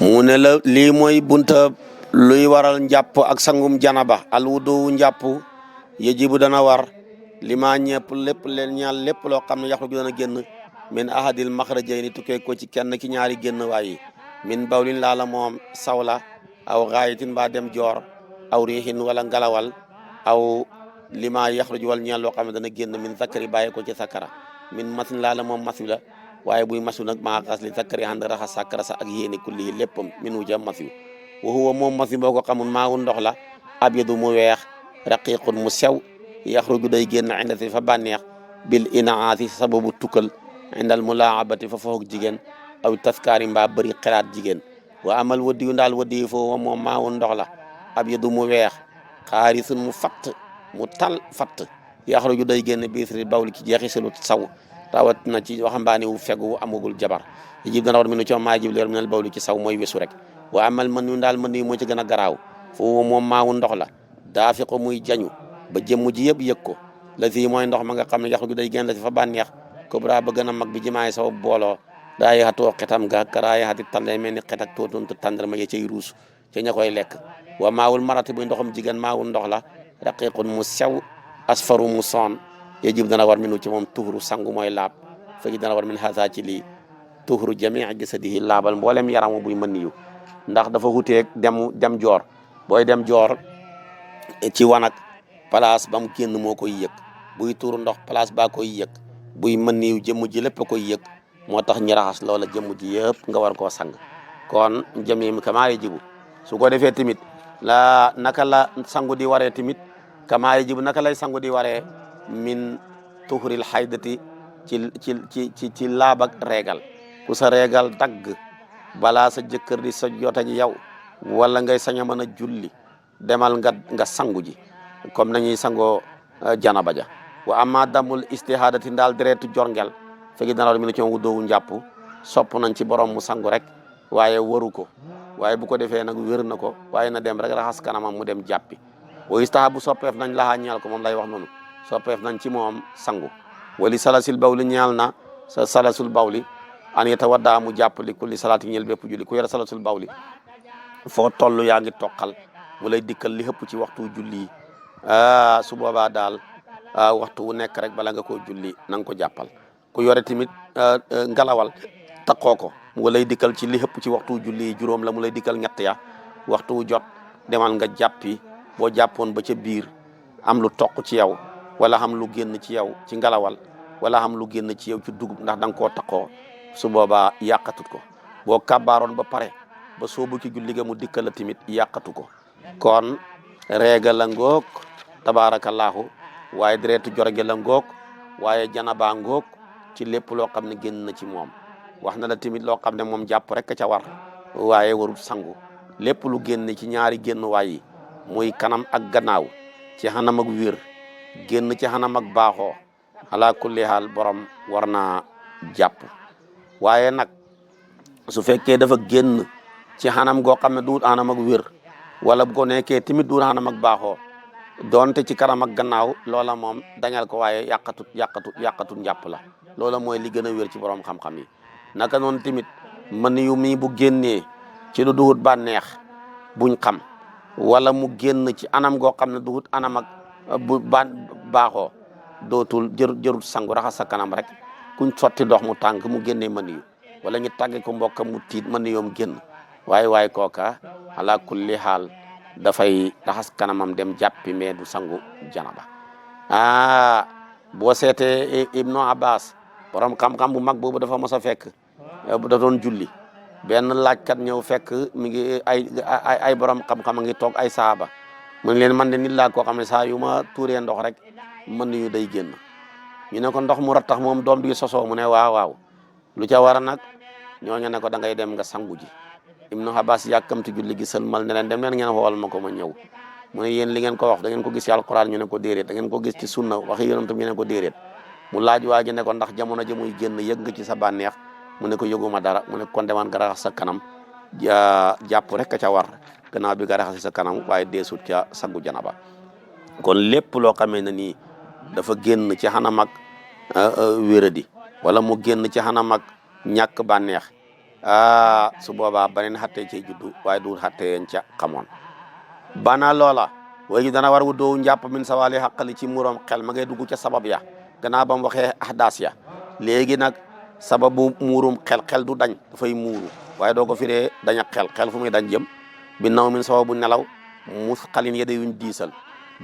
mu ne la lii mooy bunta luy waral njàpp ak sangum janaba al wudu njàpp yajibu dana war li maa ñepp lépp leen ñaal lépp loo xam ne yaxruju dana génn min ahadil maxrajayni tukkee ko ci kenn ki ñaari génn waayi min bawlin laa la moom sawla aw xaayitin mbaa dem joor aw riixin wala ngalawal aw lima yaxruju wal ñeel loo xam ne dana génn min zakari bàyyi ko ci sakara min masin laa la moom masu la waaye buy masu nag maa xas li zakari ànd raxas sakara sa ak yéene kulli léppam min wu ja masu wa huwa moom masu boo ko xamul maa wu ndox la abyadu mu weex raqiqun mu sew yaxruju day génn indati fa bànneex bil inaati sababu tukkal indal mulaabati fa foog jigéen aw taskaari mbaa bëri xelaat jigéen wa amal wadiyu ndaal wadiyu foofu moom maa wu ndox la abyadu mu weex xaarisun mu fatt mu tal fatt yaxruju day génn biisri bawli ci jeexi salu saw rawat na ci waxambaane wu fegu amagul jabar yijib dana war mi nu ci maa jib leer minal bawli ci saw mooy wesu rek wa amal man yu ndaal man yu moo ci gën a garaaw foofu moom maawu ndox la daafi ko muy jañu ba jëmm ji yëpp yëg ko la fii mooy ndox ma nga xam ne yaxruju day génn la si fa bànneex kobra ba gën a mag bi jimaay saw booloo daa yaxatoo xetam ga karaa yaxati tànday mel ni xet ak tootontu tàndarma ya cay ruus ca ña koy lekk wa maawul marati buy ndoxam jigéen maawul ndox la raqiqun mu sew asfaru mu soon yajib dana war minu ci moom tuhuru sangu mooy laab fekk dana war min hasa ci lii tuhuru jamii jasadihi laabal mboolem yaramu buy mën yu ndax dafa wuteeg dem joor booy dem joor ci wanag place ba mu génn moo koy yëg buy tuuru ndox place baa koy yëg buy mën yu jëmm ji lépp a koy yëg moo tax ñi raxas loola jëmm ji yëpp nga war koo sang kon jamii kamaa yajibu su ko defee tamit la naka la sangu di waree tamit kamaa yajibu naka lay sangu di waree min tuhuril haydati ci laab ak reegal ku sa reegal dagg balaa sa jëkkër di sa jota ji yow wala ngay sañ a mën a julli demal nga sangu ji comme nañuy sangoo janaba ja wa amma damul istihadati ndaal deretu jorngel fekk dana war mi ne ci wu doowu njàpp sopp nañ ci borom mu sangu rek waaye waru ko waaye bu ko defee nag wér na ko waaye na dem rek raxas kanamam mu dem jàppi wa istahabu soppeef nañ laxaa ñeel ko moom lay wax noonu soppeef nañ ci moom sangu wali salasil bawli ñeel na sa salasul bawli an yatawadda mu jàpp li kulli salaati ñeel bépp julli ku yore salasul bawli foo toll yaa ngi toqal mu lay dikkal li xëpp ci waxtu julli su boobaa daal waxtu wu nekk rek bala nga koo julli na nga ko jàppal ku yore tamit ngalawal taqoo ko mu lay dikkal ci li xëpp ci waxtu julli juróom la mu lay dikkal ñett ya waxtu wu jot demal nga jàppi boo jàppoon ba ca biir am lu toq ci yow wala xam lu génn ci yow ci ngalawal wala xam lu génn ci yow ci dugub ndax da nga koo taqoo su boobaa yàqatut ko boo kàbbaaroon ba pare ba soobu ci julli ga mu dikkal la tamit yàqatu ko kon reega la ngoog tabaarakallaahu waaye deretu jorge la ngoog waaye janaba ngoog ci lépp loo xam ne génn na ci moom wax na la tamit loo xam ne moom jàpp rek ca war waaye warut sangu lépp lu génn ci ñaari génn waay yi muy kanam ak gannaaw ci xanam ak wér génn ci xanam ak baaxoo ala kulli haal borom war naa jàpp waaye nag su fekkee dafa génn ci xanam goo xam ne duut xanam ak wér wala bu ko nekkee tamit duut xanam ak baaxoo doonte ci kanam ak gannaaw loola moom dañal ko waaye yàqatut njàpp la loola mooy li gën a wér ci borom xam-xam yi naka noonu tamit mën yu mi bu génnee ci lu duhut bànneex buñ xam wala mu génn ci anam goo xam ne duhut anam ak bu baaxoo dootul jërut sangu raxas sa kanam rek kuñ sotti ndox mu tànk mu génnee mën yu wala ñu tàgge ko mbokk mu tiit mën yoom génn waaye kooka ala kulli xaal dafay raxas kanamam dem jàppi mais du sangu janaba boo seetee Ibnu Abbas borom xam-xam bu mag boobu dafa mos a fekk da doon julli benn laajkat ñëw fekk mi ngi ay borom xam-xam a ngi toog ay saaba mu ne leen man de nit laa koo xam ne saa yu ma tuuree ndox rek mën yu day génn ñu ne ko ndox mu rattax moom doom bi sosoo mu ne waaw lu ca war a nag ñooñu ne ko da ngay dem nga sangu ji Ibnu Abbas yàkkamti julli gi sëlmal ne leen dem leen ngeen xool ma ko ma ñëw mu ne yéen li ngeen ko wax da ngeen ko gis ci alquran ñu ne ko déedéet da ngeen ko gis ci sunna waxi yonentam ñu ne ko déedéet mu laaj waa ji ne ko ndax jamono ja muy génn yëg nga ci sa bànneex mu ne ko yëguma dara mu ne kon demaan nga raxas sa kanam jàpp rek ca war gannaaw bi nga raxas sa kanam waaye deesut ca sangu janaba kon lépp loo xamee ne nii dafa génn ci xanam ak wéradi wala mu génn ci xanam ak ñàkk bànneex su boobaa beneen xattee cay juddu waaye du xattee yeen ca xamoon bana loola way ji dana war wu doowu njàpp min sawali xaqali ci muroom xel ma ngay dugg ca sabab ya gannaaw ba mu waxee ahdaas ya léegi nag sababu muurum xel du dañ dafay muuru waaye doo ko firee dañ ak xel fu muy dañ jëm bi naw min sababu nelaw mus xalin yede yuñ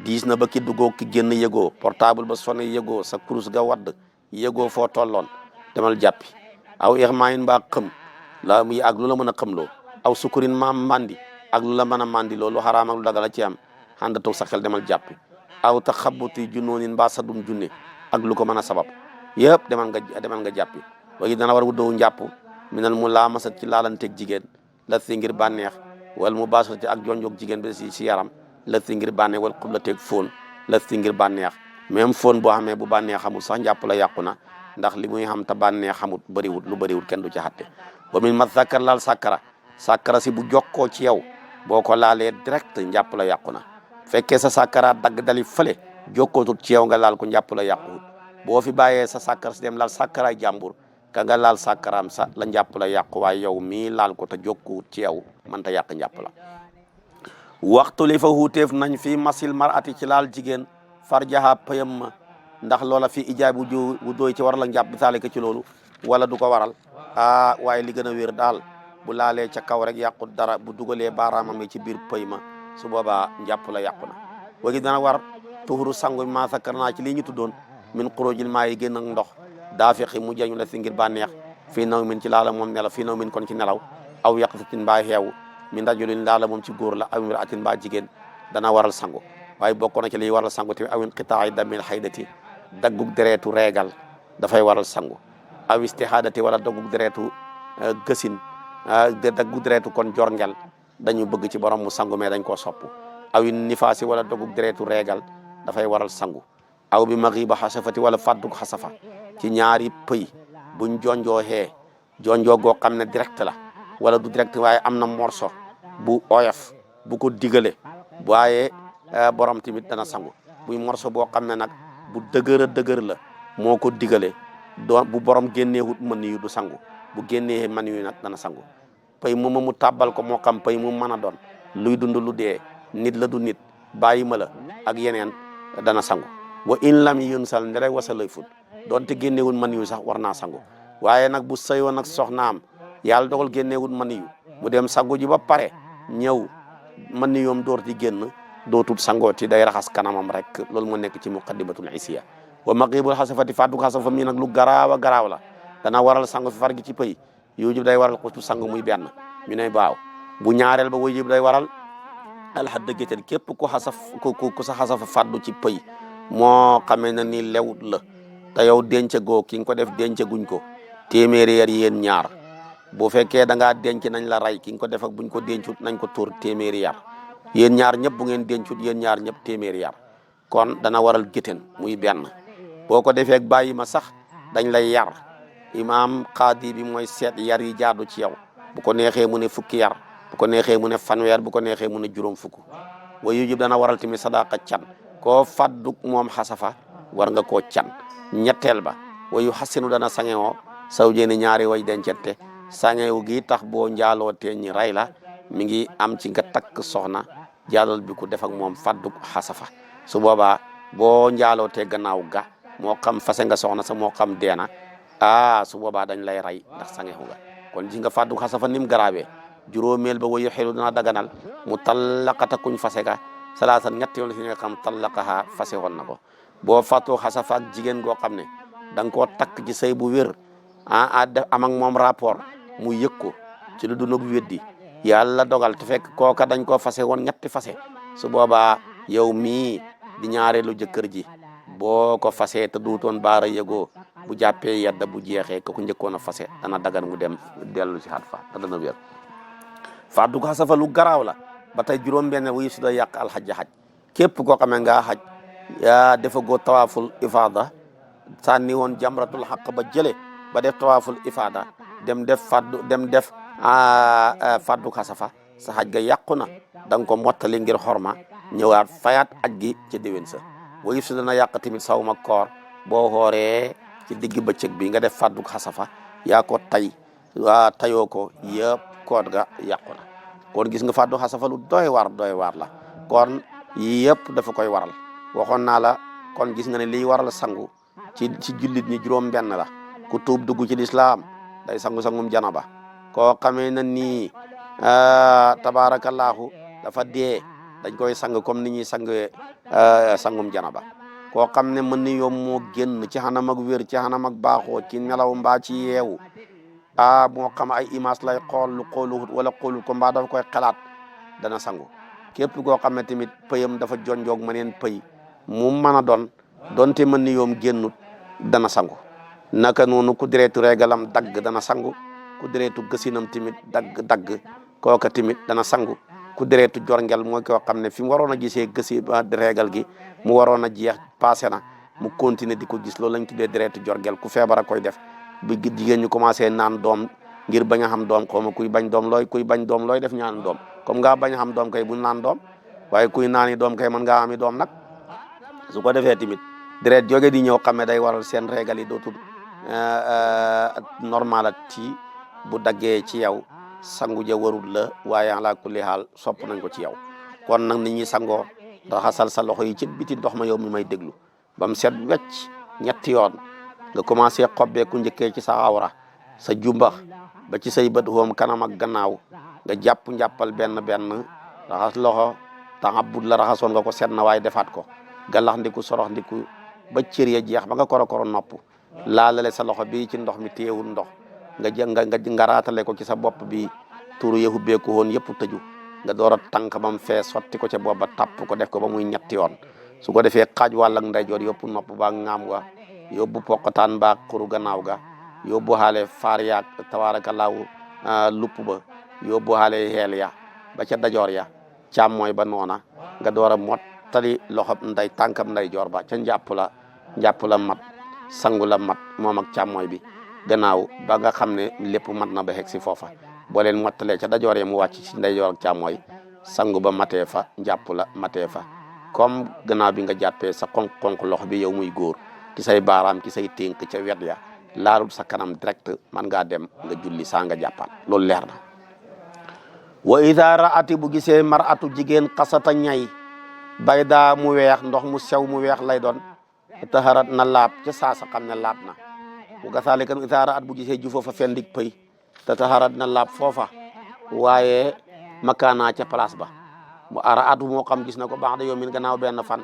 diis na ba ki duggoo ki génn yëgoo portable ba sonné yëgoo sa kurus ga wadd yëgoo foo tolloon demal jàppi aw irmayin mbaa xëm la muy ak lu la mën a xëmloo aw sukurin maam mandi ak lu la mën a mandi loolu xaraam ak lu dagala ci am xanda toog sa xel demal jàppi aw ta xabuti junnoonin mbaa sadum junne ak lu ko mën a sabab yëpp demal nga jàppi wagi dana war wu doowu njàpp minal mu laa masat ci laalanteeg jigéen la si ngir bànneex wala mu baasati ak jonjoog jigéen bi si yaram la si ngir bànneex wala xublateeg fóon la si ngir bànneex même fóon boo xamee bu bànneex xamul sax njàpp la yàqu na ndax li muy xam te bànneex xamut bëriwut lu bëriwut kenn du ci xatte ba min ma sakkar laal sàkkara si bu jokkoo ci yow boo ko laalee direct njàpp la yàqu na fekkee sa sàkkara dagg dali fële jokkootut ci yow nga laal ko njàpp la yàquwut boo fi bàyyee sa sàkkara si dem laal sàkkaraay jàmbur ka nga laal sàkkaraam sa la njàpp la yàqu waaye yow mii laal ko te jokkuwut ci yow man ta yàq njàpp la waxtu li fa wuuteef nañ fi masil marati ci laal jigéen farjaha payam ma ndax loola fi ijaab wu dooy ci waral ak njàpp bi saalika ci loolu wala du ko waral waaye li gën a wér daal bu laalee ca kaw rek yàqut dara bu dugalee baaraamam yi ci biir pëy ma su boobaa njàpp la yàqu na wagi dana war tuhuru sangu ma sakkar naa ci lii ñu tuddoon min xuróojil maa yi génn ak ndox daa feqi mu jañu la si ngir bànneex fii naw min ci laala moom nelaw fii naw min kon ci nelaw aw yaqsatin mbaa xeew min rajulin laala moom ci góor la aw imraatin mbaa jigéen dana waral sangu waaye bokk na ci liy waral sangu tamit awin qitaa'i damil xaydati daggug dereetu reegal dafay waral sangu aw istihaadati wala daggug dereetu gësin daggug dereetu kon jorngel dañu bëgg ci borom mu sangu mais dañ koo sopp awin nifaasi wala daggug dereetu reegal dafay waral sangu aw bi maxiba xasafati wala fàddug xasafa ci ñaari pëy buñ jonjoo jonjoo goo xam ne direct la wala du direct waaye am na morso bu oyof bu ko digale waaye borom tamit dana sangu buy morso boo xam ne nag bu dëgër la moo ko digale bu borom génneewut mën yu du sangu bu génnee man yu nag dana sangu pay mu tàbbal ko moo xam pay mu mën a doon luy dund lu dee nit la du nit bàyyi ma la ak yeneen dana sangu wa in lam yun sal ndere wasalay fut doonte génneewut man yu sax war naa sangu waaye nag bu sëyoon ak soxnaam yàlla dogal génneewut man yu mu dem sangu ji ba pare ñëw man ni yoom door di génn dootul sangooti day raxas kanamam rek loolu moo nekk ci muqaddimatul isiya wa maqibul xasafati fàddug xasafa mii nag lu garaaw a garaaw la dana waral sangu fi far gi ci pëy yooyu day waral xutu sangu muy benn ñu ne baaw bu ñaareel ba wajib day waral alxadda gétén képp ku sa xasafa fàddu ci pëy moo xamee na ni lewut la te yow denc goo ki nga ko def denc guñ ko téeméeri yar yéen ñaar bu fekkee da ngaa denc nañ la rey ki nga ko def ak buñ ko dencut nañ ko tóor téeméeri yar yéen ñaar ñëpp bu ngeen dencut yéen ñaar ñëpp téeméeri yar kon dana waral gétén muy benn boo ko defee bàyyi ma sax dañ lay yar imaam qaadi bi mooy seet yar yi jaadu ci yow bu ko neexee mu ne fukki yar bu ko neexee mu ne fanweer bu ko neexee mu ne juróom fukk wa yujib dana waral tamit sadaqa can koo fadduk moom xasafa war nga koo can ñetteel ba wayu xasinu dana sangewoo saw jeeni ñaari way dencante sangewu gi tax boo njaaloo tee ñi rey la mi ngi am ci nga takk soxna jaalal bi ku def ak moom fadduk xasafa su boobaa boo njaaloo tee gannaaw ga moo xam fase nga soxna sa moo xam deena su boobaa dañ lay rey ndax sangewu nga kon ji nga fadduk xasafa ni mu garaawee juróomeel ba wayu xelu dana daganal mu tallaqata kuñ fase ga salaasan ñetti yoon si nga xam tallaqaha fase woon na ko boo fàttoo xasafa ak jigéen goo xam ne da nga koo takk ci sëy bu wér def am ak moom rapport mu yëg ko ci lu du nag weddi yàlla dogal te fekk kooka dañ koo fase woon ñetti fase su boobaa yow mii di ñaareelu jëkkër ji boo ko fasee te duutoon baara yëgoo bu jàppee yedda bu jeexee ko njëkkoon a fase dana dagan mu dem dellu ci xat fa te dana wér fàddu ko xasafa lu garaaw la ba tey juróom-benn wuyu su da yàq alxajja xaj képp koo xamee nga xaj yaa dafa goo tawaaful ifaada sànni woon jamratul xaq ba jële ba def tawaaful ifaada dem def fàddu xasafa sa xaj ga yàqu na da nga ko mottali ngir xorma ñëwaat fayaat aj gi ci déwén sa wuyu su dana yàq tamit sawma koor boo xooree ci digg bëccëg bi nga def fàddu xasafa yaa ko tay waa tayoo ko yëpp koor ga yàqu na kon gis nga fàddu xasafalu doy waar la kon yëpp dafa koy waral waxoon naa la kon gis nga ne liy waral sangu ci jullit ñi juróom benn la ku tuub dugg ci lislaam day sangu-sangum janaba koo xamee na nii tabaarakallaahu dafa dee dañ koy sang comme ni ñuy sangum janaba koo xam ne mën ni yoom moo génn ci xanam ak wér ci xanam ak baaxoo ci nelaw mbaa ci yeewu moo xam ay image lay xool lu xooluwut wala xoolul ko mbaa dafa koy xalaat dana sangu képp koo xam ne tamit pëyam dafa jonjoog mëneen pëy mu mën a donte mën ni yoom génnut dana sangu naka noonu ku direetu regalam dagg dana sangu ku direetu gësinam tamit dagg kooka tamit dana sangu ku direetu jorngel mooy koo xam ne fi mu waroon a gisee gësi regal gi mu waroon a jeex passé na mu continuer di ko gis loolu lañ tuddee direetu jorngel ku feebar a koy def bu jigéen ñu commencé naan doom ngir bañ a xam doom xaw ma kuy bañ doom looy def ñaan doom comme nga bañ a xam doom kay buñ naan doom waaye kuy naani doom kay mën ngaa ami doom nag su ko defee tamit deret jóge di ñëw xam ne day waral seen régal yi dootul normalati bu daggee ci yow sangu ja warul la waaye ala kulli xaal sopp nañ ko ci yow kon nag nit ñi sangoo raxasal sa loxo yi ci biti ndox ma yow mi may déglu ba mu set wecc ñetti yoon nga commencé xobbee ku njëkkee ci sa awra sa jumbax ba ci say bët xoom kanam ak gannaaw nga njàppal benn raxas loxo taxabut la raxasoon nga ko set na waaye defaat ko galax ndiku sorox ndiku ba cër ya jeex ba nga koro nopp laalale sa loxo bi ci ndox mi téewul ndox nga raatale ko ci sa bopp bi turu ya hubbeeku woon yëpp tëju nga door a tànk bam fee sotti ko ca bopp ba tapp ko def ko ba muy ñetti yoon su ko defee xaaj wàll ak ndeyjoor yëpp nopp ba ngaam ga yóbbu poqataan ba xuru gannaaw ga yóbbu xaale faar yaag tabaarakallaahu lupp ba yóbbu xaale xeel ya ba ca dajoor ya càmmooy ba noona nga door a mottali loxo tànkam ndeyjoor ba ca njàpp la mat sangu la mat moom ak càmmooy bi gannaaw ba nga xam ne lépp mat na ba xeg si foofa boo leen mottalee ca dajoor ya mu wàcc ci ndeyjoor ak càmmooy sangu ba matee fa njàpp la matee fa comme gannaaw bi nga jàppee sa xonq loxo bi yow muy góor ki say baaraam ki say ténk ca wet ya laalul sa kanam direct man ngaa dem nga julli saa nga jàppaat loolu leer na wa ida raati bu gisee maratu jigéen xasata ñay bayda mu weex ndox mu sew mu weex lay doon taharat na laab ca saasa xam ne laab na bu gasaalika ida raat bu gisee ju foofa fendik pëy te taharat na laab foofa waaye makaana ca place ba mu araatu moo xam gis na ko baax da yow min gannaaw benn fan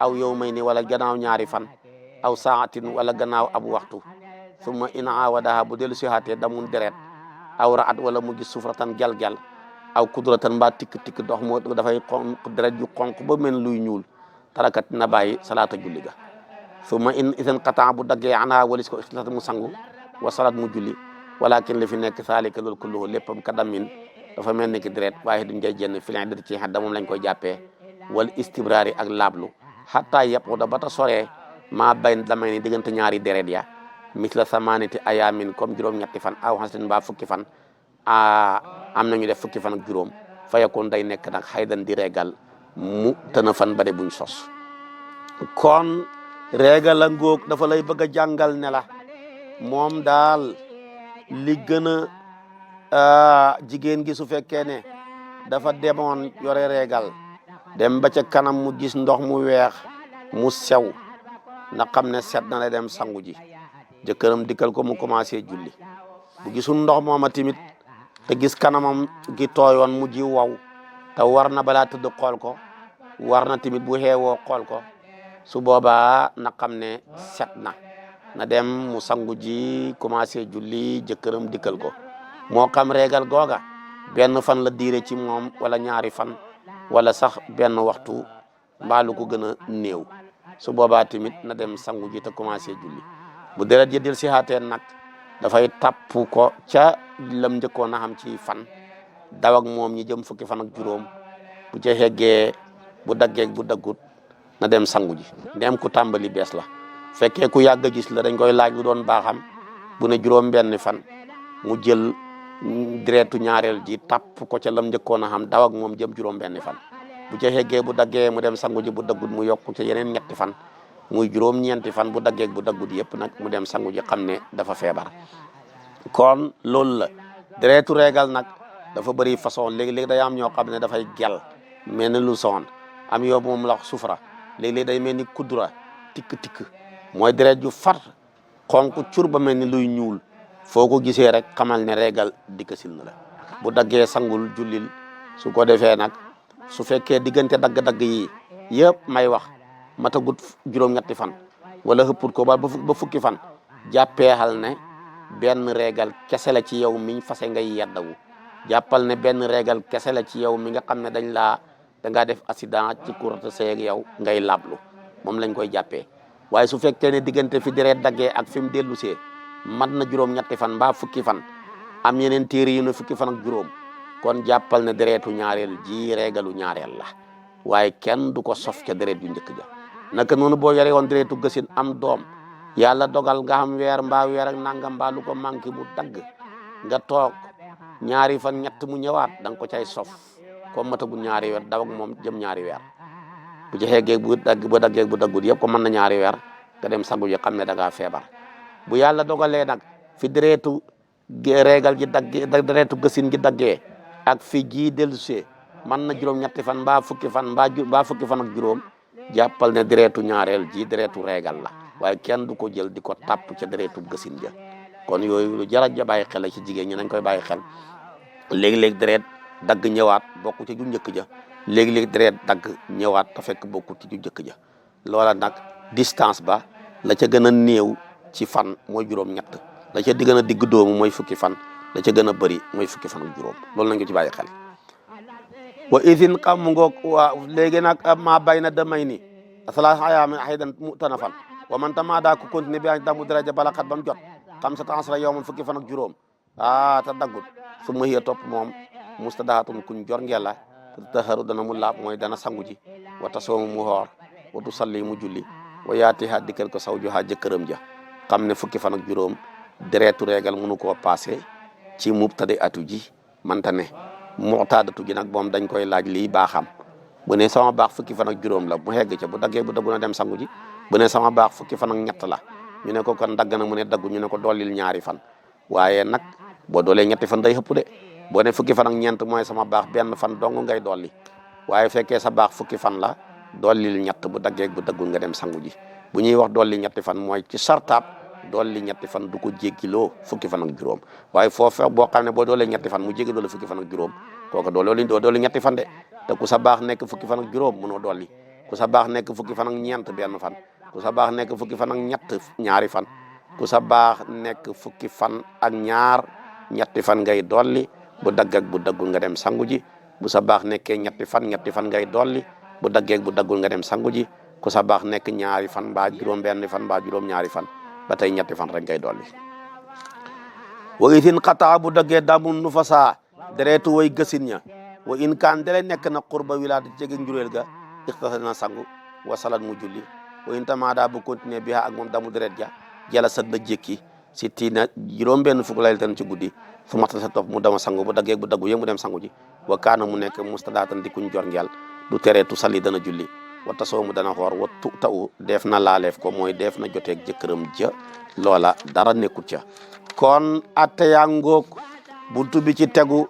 aw yow may ni wala gannaaw ñaari fan aw saatin wala gannaaw ab waxtu summa in awadaha bu dellu sihaatee damun deret aw raat wala mu gis sufratan gel-gel aw kudratan mbaa tikk dox moo dafay xonq deret ju xonq ba mel luy ñuul tarakat na bàyyi salaata julli ga summa in isen qatan bu daggee ana walis ko ixtilat mu sangu wa salat mu julli walakin li fi nekk saalika loolu kulluhu léppam kadamin dafa mel ni ki deret waaye duñ koy jenn filin dër ci xadda moom lañ koy jàppee wal istibraari ak laablu xataa yëpp da ba ta soree maa bay damay ni diggante ñaari deret ya misla samaniti ayamin comme juróom-ñetti fan aw xaslin mbaa fukki fan am nañu def fukki fan ak juróom fayakoon day nekk nag xaydan di regal mu tëna fan ba de buñ sos kon regal a ngóog dafa lay bëgg a jàngal ne la moom daal li gën a jigéen gi su fekkee ne dafa demoon yore regal dem ba ca kanam mu gis ndox mu weex mu sew na xam ne set na la dem sangu ji jëkkëram dikkal ko mu commencé julli bu gisul ndox mooma timit te gis kanamam gi tooyoon mu ji waw te war na balaa tëdd xool ko war na timit bu xeewoo xool ko su boobaa na xam ne set na dem mu sangu ji commencé julli jëkkëram dikkal ko moo xam reegal googa benn fan la diire ci moom wala ñaari fan wala sax benn waxtu mbaa lu ko gën a néew su boobaa tamit na dem sangu ji te commencé julli bu deret ji del si xaateen nag dafay tapp ko ca lam njëkkoon a xam ci fan daw ak moom ñi jëm fukki fan ak juróom bu ca xeggee bu daggeeg bu daggut na dem sangu ji ndem ku tàmbali bees la fekkee ku yàgg a gis la dañ koy laaj lu doon baaxam bu ne juróom benn fan mu jël deretu ñaareel ji tapp ko ca lam njëkkoon a xam daw ak moom jëm juróom benn fan bu ca xeggee bu daggee mu dem sangu ji bu daggut mu yokku ca yeneen ñetti fan muy juróom-ñeenti fan bu daggeeg bu daggut yëpp nag mu dem sangu ji xam ne dafa feebar kon loolu la deretu reegal nag dafa bëri façon léegi-léegi day am ñoo xam ne dafay gel mel ni lu soon am yoo moom la wax sufra léegi-léegi day mel ni kudra tikk-tikk mooy deret ju far xonk cur ba mel ni luy ñuul foo ko gisee rek xamal ne reegal dikkasil na la bu daggee sangul jullil su ko defee nag su fekkee diggante dagg-dagg yi yëpp may wax matagut juróom-ñetti fan wala xëpput ko ba fukki fan jàppeexal ne benn reegal kese la ci yow miñ fase ngay yeddawu jàppal ne benn reegal kese la ci yow mi nga xam ne dangaa def accident ci courte seeg yow ngay lablu moom lañ koy jàppee waaye su fekkee ne diggante fi deret daggee ak fi mu dellu see mat na juróom-ñetti fan mbaa fukki fan am yeneen téere yu ne fukki fan ak juróom kon jàppal ne deretu ñaareel ji reegalu ñaareel la waaye kenn du ko sof ca deret yu njëkk ja naka noonu boo yore woon deretu gësin am doom yàlla dogal nga xam weer mbaa weer ak nangam mbaa lu ko manqué mu dagg nga toog ñaari fan ñett mu ñëwaat da nga ko cay sof comme matagul ñaari weer daw ak moom jëm ñaari weer bu ci xeggee bu daggee bu daggul yëpp ko mën na ñaari weer nga dem sangu ji xam ne da ngaa feebar bu yàlla dogalee nag fi deretu reegal ji daggee deretu gësin ji daggee ak fi ji dellusee mën na juróom-ñetti fan mbaa fukki fan mbaa fukki fan ak juróom jàppal ne deretu ñaareel ji deretu reegal la waaye kenn du ko jël di ko tàpp ca deretu gësin ja kon yooyu lu jar a bàyyi xel la ci jigéen ñi nañ koy bàyyi xel léegi-léegi deret dagg ñëwaat bokku ci ju njëkk ja léegi-léegi deret dagg ñëwaat te fekk bokku ci ju njëkk ja loola nag distance ba la ca gën a néew ci fan mooy juróom-ñett la ca di gën a digg doomu mooy fukki fan la ca gën a bëri mooy fukki fan ak juróom loolu nañ ko ci bàyyi xel wa idin xam mu ngoog waaw léegi nag maa bay na damay ni asalaas ayaamin aydan mu'tanafan wa man tamaada ko continuer bi damu daraja balaxat ba mu jot xam sa tansra yow man fukki fan ak juróom te daggut su ma yee topp moom mustadaatun kuñ jor ngel la taharu dana mu laab mooy dana sangu ji wata soomu mu xoor watu salli mu julli wa yaatiha dikkal ko saw joxa jëkkëram ja xam ne fukki fan ak juróom deretu reegal mënu koo passé ci mubtadi atu ji manta ne mu'tadatu ji nag moom dañ koy laaj lii baaxam bu ne sama baax fukki fan ak juróom la mu hegg ca bu daggee bu daggu na dem sangu ji bu ne sama baax fukki fan ak ñett la ñu ne ko kon dagg na mu ne daggu ñu ne ko dollil ñaari fan waaye nag boo doolee ñetti fan day xëpp de boo ne fukki fan ak ñeent mooy sama baax benn fan dong ngay dolli waaye fekkee sa baax fukki fan la dollil ñett bu daggee bu daggul nga dem sangu ji bu ñuy wax dolli ñetti fan mooy ci sartaab dolli ñetti fan du ko jéggiloo fukki fan ak juróom waaye foofu boo xam ne boo doolee ñetti fan mu jéggiloo la fukki fan ak juróom kooku doo dolli ñetti fan de te ku sa baax nekk fukki fan ak juróom mënoo dolli ku sa baax nekk fukki fan ak ñeent benn fan ku sa baax nekk fukki fan ak ñett ñaari fan ku sa baax nekk fukki fan ak ñetti fan ngay dolli bu dagg ak bu daggul nga dem sangu ji bu sa baax nekkee ñetti fan ngay dolli bu daggee bu daggul nga dem sangu ji ku sa baax nekk ñaari fan mbaa juróom benn fan mbaa juróom ñaari fan ba tey ñetti fan rek ngay dolli wa itin xataa bu daggee damun nu fasaa deretu way gësin ña wa in kaan dele nekk na qurba wilaada jege njuréel ga ixtasa na sangu wa salat mu julli wa in tamaada bu continuer biha ak moom damu deret ja jala sat na jékki si tiina juróom benn fukk lay tan ci guddi su mata sa topp mu dama sangu bu daggee bu daggu yë mu dem sangu ji wa kaana mu nekk mustadaatan di kuñ jor ngeel du tereetu sali dana julli wa tasoo mu dana xoor wa tu taw def na laaleef ko mooy def na joteeg jëkkëram ja loola dara nekkut ca kon atte yaa ngoog buntu bi ci tegu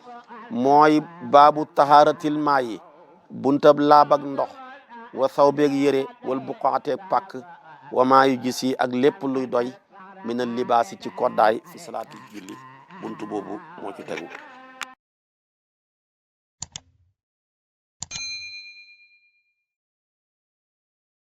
mooy baabu tahaaratil maa yi buntab laab ak ndox wa saw beeg yére wal buqaateeg pàkk wa maa yu gis yi ak lépp luy doy minal libaasi ci koddaay fi salaatu julli buntu boobu moo ci tegu